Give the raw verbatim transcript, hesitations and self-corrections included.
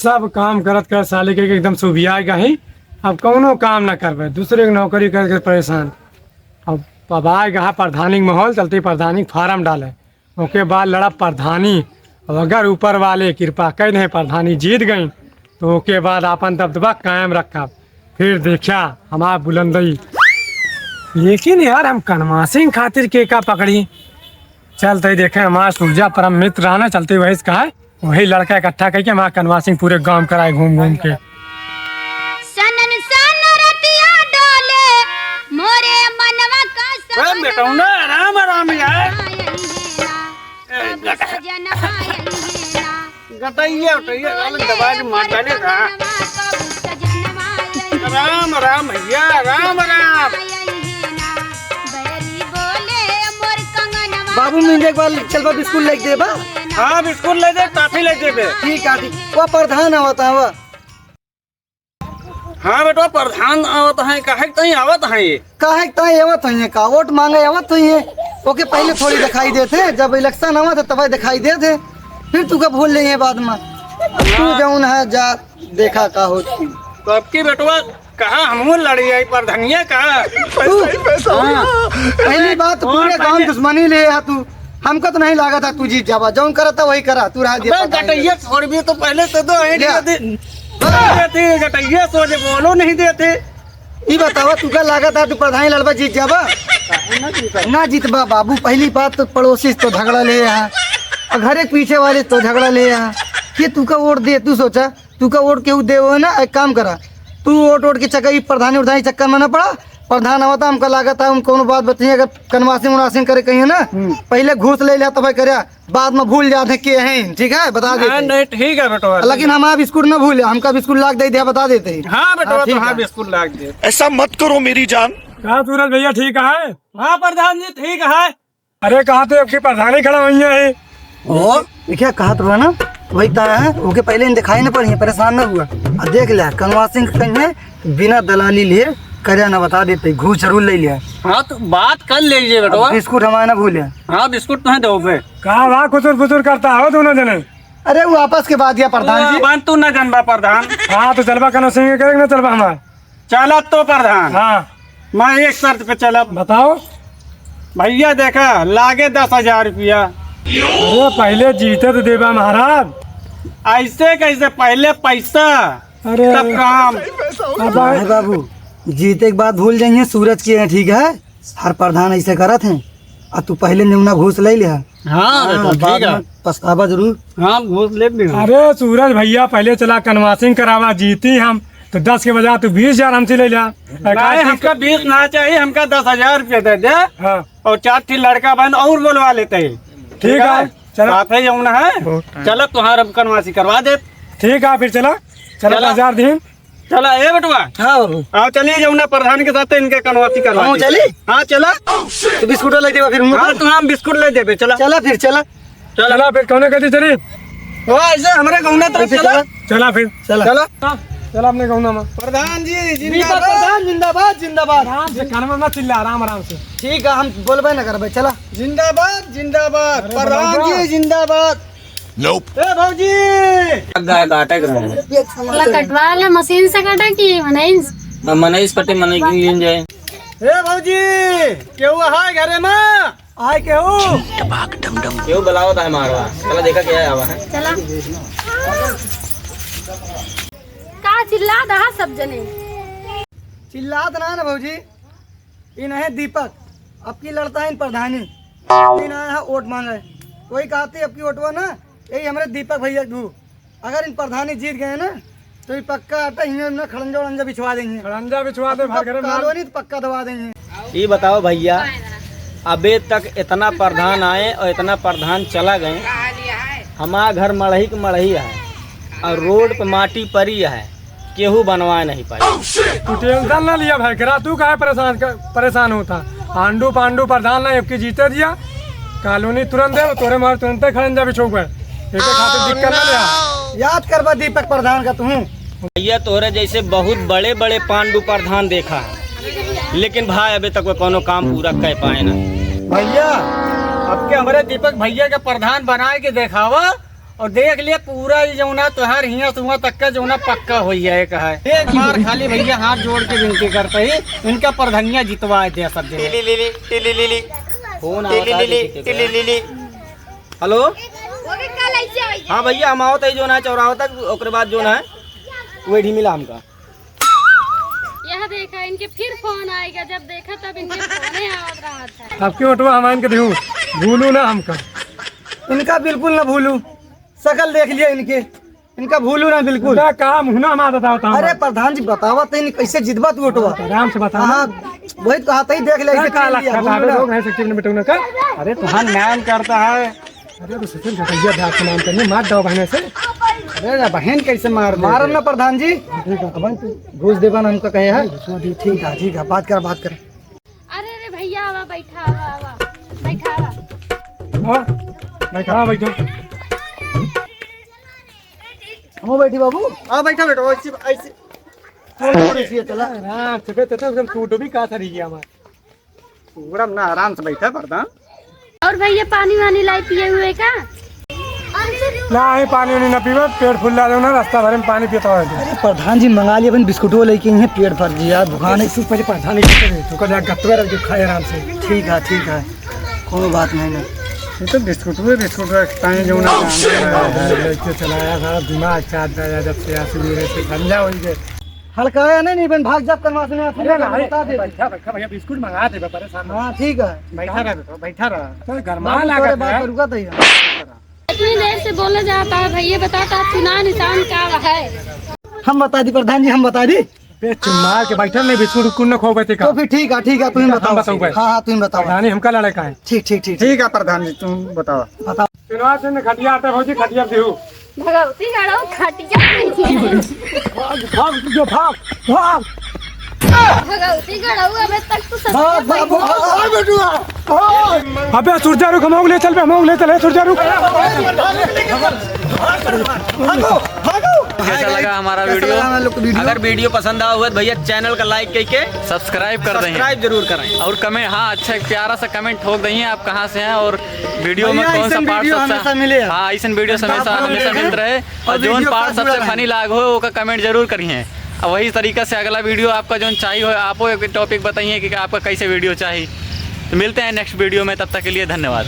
सब काम करत करत साले के एकदम सुबियाइ गही। अब कउनो काम न करबे, दूसरे के नौकरी करके परेशान। अब, अब आइ गहा प्रधानी के माहौल, चलते प्रधानी के फारम डाले। ओके बाद लड़ब प्रधानी। अब अगर ऊपर वाले कृपा कइ देहें, प्रधानी जीत गई, तो ओके बाद आपन दबदबा कायम रखब। फिर देखा हमार बुलंदई। लेकिन यार, हम कनवासिंग खातिर के का पकड़ी? चलते देखे, हमार सुरजा परम मित्र रहा ना, चलते वही से कहा, वही लड़का इकट्ठा कइके हमार कनवासिंग पूरे गांव कराए घूम घूम के। सनन सन रतिया डोले, मोरे मनवा का ए, सपनवा बेटौना, आराम, आराम यार। ए, अब गटा। सजनवा अइहे ना। गटैया, उटैया, साले दबा के मार डाले का। राम, राम भैया, राम, राम। बाबू, मुझे एक बार चलबा बिस्कुट लेके देबा? हाँ, बिस्कुट ले दे, टॉफी ले देबे। ठीक है, ठीक। वो प्रधान आवत है, वो। हाँ बेटवा, प्रधान आवत है, काहे के तहीं आवत है ये? काहे के तहीं आवत है ये का? वोट मांगे आवत है ये। ओके पहले थोड़ी दिखाई देत है, जब इलेक्शन आवत है तब दिखाई देत है, फिर तू का भूल जाइए बाद में। तू जौन है जा, देखा का होत। तो अब की बेटवा कहा हमहू लड़ी आई प्रधनिया का? तू, हाँ, पहली बात पूरे गांव दुश्मनी ले है तू। हमका तो नहीं लागत है तू जीत जाबा, जौन करत है वही करा, तू रहा दिया बे, पता नहीं। गटैया छोड़ भी तो पहले से दो है, ल्या। दिया दे। बे, गटैया सो जे बोलो नहीं देते। ई बतावा, तू का लागत है तू प्रधानी लड़बा जीत जाबा? ना जीतबा बाबू, पहली बात तो पड़ोसी से तो झगड़ा ले है, और घरे के पीछे वाले से तो झगड़ा ले है। के तू का वोट दे, तू सोचा, तू का वोट केहू दे हो ना, एक काम करा, तू वोट वोट के चक्कर, ई प्रधानी उरधानी चक्कर में ना पड़ा। प्रधान आवता, हमका लागत है, हम कौनो बात बताइए, अगर कनवासिंग उनवासिंग करे कहीं ना, हम्म। पहले घूस ले लिया तब करे, बाद में भूल जाते के हैं, ठीक है, बता देते। हाँ, नहीं, ठीक है बेटवा। लेकिन हमारा बिस्कुट ना भूले, हमका बिस्कुट लाग दे दिया, बता देते हैं। हाँ बेटवा, हाँ, ठीक तो हाँ, है। बिस्कुट लाग दे। ऐसा मत करो मेरी जान। का सूरज भैया ठीक है? हाँ प्रधान जी, ठीक है। अरे, कहाँ तो आपकी प्रधानी खड़ा हुई है? ओ, देखिए, कहा तो है ना, वही तारा है, ओके पहले इन दिखाई ना पड़ी, परेशान ना हुआ। अब देख लिया, कनवा सिंह कहीं है, बिना दलाली लिए, करे ना बता देते, घूस जरूर ले लिया। हाँ, तो बात कर लीजिए बेटवा। अब बिस्कुट हमारे ना भूले। हाँ, बिस्कुट तो है दो पे। का बा, खुसुर फुसुर करता हो दोनों जने? अरे, वो आपस के बात या प्रधान जी। बात तू ना जानबा प्रधान। हाँ, तो चलबा कनवा सिंह के करेंगे ना, चलबा हमार। चला तो प्रधान। हाँ। मैं एक शर्त पे चलब। बताओ। भैया देखा, लागे दस हजार रुपया। अरे पहले जीते तो देबा महाराज। ऐसे कैसे, पहले पैसा, अरे। तब काम। अब अरे बाबू, जीते के बाद भूल जाइए, सूरज के हैं, ठीक है? हर प्रधान ऐसे करत हैं। अब तू पहले नेवना घूस ले लिया। हाँ, हाँ, बेटा, बाद ठीक है। में पछतावा जरूर। हाँ, घूस ले भी। अरे सूरज भैया, पहले चला कनवासिंग करावा, जीती हम तो दस के बजाय तू बीस हजार हमसे ले लिया। नहीं, हमका बीस ना चाहिए, हमका दस हजार रुपया दे दे। हाँ। और चार ठे लड़का बन और बोलवा लेते हैं। ठीक है, चला। साथ है जौन है, चला तुम्हारा कनवासी करवा दे। ठीक है, फिर चला, चला चला। दस हजार दिन। चला, ए बेटवा। हाँ बाबू। आओ, चलिए जौना प्रधान के साथ इनके कनवासी करवा हाँ, दी। चली? हाँ, चला। तो बिस्कुट ले देबा फिर हम हाँ, लोग। तो हम बिस्कुट ले देबे, चला। चला फिर, चला। चला। चला फिर, कौने कहती चली? ओ, ऐसे हमरे गौना तरफ ऐसे चला। चला। चला फिर। चला। चला। चला अपने गौना में। प्रधान जी, दीपक जिंदाबाद। प्रधान जिंदाबाद, जिंदाबाद। आराम से, कान में मत चिल्ला, आराम, आराम से। ठीक है, हम बोलबे ना करबे, चला। जिंदाबाद, जिंदाबाद। अरे प्रधान जी, जिंदाबाद। Nope। ए भौजी! लग गया, काटे के रहे। साला कटवा ले, मशीन से काटा कि मनई से? अब मनई से कटे, मनई के लिए जाए। ए भौजी, केहू है घरे में? आए केहू? केहू बुलावत है मारवा। चला देखा क्या आवा है। चला। का चिल्लात हा सब जने? चिल्लात ना ना भौजी। इन है दीपक, अब की लड़ता है इन प्रधानी। इन आया है वोट मांगे। वही कहते अब की वोटवा ना, यही हमरे दीपक भैया के दू। अगर इन प्रधानी जीत गए ना, तो ये पक्का आटा हियां ना खड़ंजा उड़ंजा बिछवा देंगे। खड़ंजा बिछवा दे, भर घरे में। कॉलोनी तो पक्का दबा देंगे। ये बताओ भैया, अबे तक इतना प्रधान आए और इतना प्रधान चला गए। हमारा घर मड़ही के मड़ही है और रोड पे माटी परी है, केहू बनवा नहीं पाए। तू टेंशन ना लिया भाई, करा तू काहे परेशान कर, परेशान होता? आंडू पांडू प्रधान ना, एक जीते दिया, कॉलोनी तुरंत दे, तोरे मारे तुरंते खड़ंजा बिछो गए। एके खातिर दिक्कत ना लिया। याद करबा दीपक प्रधान का तू। भैया, तोरे जैसे बहुत बड़े बड़े पांडु प्रधान देखा है, लेकिन भाई अबे तक वो कोनो काम पूरा कर पाए ना। भैया, अब के हमरे दीपक भैया के प्रधान बनाए के देखावा, और देख ले, पूरा ई जौना तोहार हियां से हुआं तक का जौना पक्का होइ जाए का है। एक बार खाली भैया हाथ जोड़ के विनती करते ही इनका प्रधनिया जितवा दे सब जने। टिली लिली, टिली लिली। फोन टिली आवता है लिली, किसी के। टिली लिली। हेलो। हाँ भैया, हम आवत है जौन है चौराहा तक, ओकरे बाद जौन है वही मिला हमका। यह देखा, इनके फिर फोन आएगा, जब देखा तब इनके फोने आवत रहत है। अब क्यों उठवा हम इनके दिहू, भूलू ना हमका। इनका बिल्कुल ना भूलू, शकल देख लिया इनके, इनका भूलू ना बिल्कुल। ना काम हुना मार बताओ था। अरे प्रधान जी, बतावा तो इन्हें कैसे जितबा तू ओटवा। आराम से बताओ। हाँ, वही तो कहते ही देख ले, ना ऐसे का छीन लिया, लखा था, भूलू ना। लोग हैं सच्ची में बेटू ना का। अरे तुम्हारा नाम करता है। अरे तो सचिन का भैया बात नाम करने मार दो बहने से। अरे ना बहन कैसे मार दे? मारम ना प्रधान जी। ठीक है। अब तू घूस देबा ना हमका कहे है। घूस दे। ठीक है, ठीक है, बात कर, बात कर। अरे, अरे, भैया, आवा, बैठा, आवा, आवा, बैठा, आवा। हाँ, बैठा, हाँ, बैठा। हम बैठी बाबू। हाँ, बैठा, बैठा, ऐसे, ऐसे। थोड़ा, थोड़ा सी चला। हाँ, चुपे तो, तो एकदम सूट भी का था रही है हमारा। पूरा ना आराम से बैठा, प्रधान। और भैया, पानी वानी लाई पिए हुए का? ना, ही पानी वानी ना पीबे, पेट फुल्ला देउ ना, रास्ता भरे में पानी पीता है। अरे प्रधान जी, मंगा लिए अपन बिस्कुटो लेके, इहे पेट भर दिया, भुखान है। बिस्कुट पहले प्रधान जी के दे, तू का जा गत्तवा रख, जो खाए आराम से। ठीक है, ठीक है, कोनो बात नहीं ना। ये तो बिस्कुटवे, बिस्कुट रखता है, जो ना लेके चलाया, सारा दिमाग चाट गया, जब से यहाँ से मेरे से धंधा हो गया। हल्काया नहीं, नहीं बन भाग जात कनवा से नहीं, अरे ना, अरे, बता दे। बैठा, बैठा भैया, बिस्कुट मंगा दे, परेशान मत। हाँ, ठीक है। बैठा रह बेटा, बैठा रह। तो गरमा बाबू, लगा तोरे बात है। पर रुका तो यार। इतनी देर से बोला जाता है, भैया बताता है, चुनाव निशान का है? हम बता दी प्रधान जी, हम बता दी। बे चुम्मा के बैठल नहीं, बिस्कुट उस्कुट न खो बैठे का। तो फिर ठीक है, ठीक है, तुम ठीक है, हम बताओ। बताओ भाई। हाँ, हाँ, तुम बताओ। प्रधानी हमका लड़ाई का है। ठीक, ठीक, ठीक, ठीक। ठीक है प्रधान जी, तुम बताओ। बताओ। चुनाव चिन्ह खटिया पे भौजी, खटिया पे हो। भगवती गढ़ऊ खटिया नहीं है। भाग, भाग, जो भाग, भाग। भगवती गढ़ऊ अबे तक तो सब भाग, भाग, भाग, भाग, बेटुआ, भाग। अबे सुरजा रुक, हम लोग ले चल बे, हम लोग ले चल, ए सुरजा रुक। भागो, भागो। कैसा लगा हमारा कैसा वीडियो? लगा हम लोग का वीडियो? अगर वीडियो पसंद आवा हुआ तो भैया चैनल का लाइक करके सब्सक्राइब कर दें। सब्सक्राइब जरूर करें। और कमें, हाँ, अच्छा एक प्यारा सा कमेंट ठोक दें आप कहाँ से हैं और वीडियो में भैया, कौन सा ऐसन पार्ट वीडियो सबसे हमेशा मिले। हाँ, ऐसन वीडियो हमेशा, हमेशा मिलत रहे। और और जौन वीडियो पार्ट का सबसे जुड़ा फनी लाग हो, ओका कमेंट जरूर करिहें। और वही तरीका से अगला वीडियो आपका जौन चाहिए हो, आपो एक टॉपिक बताइए कि आपका कैसे वीडियो चाहिए। तो मिलते हैं नेक्स्ट वीडियो में, तब तक के लिए धन्यवाद।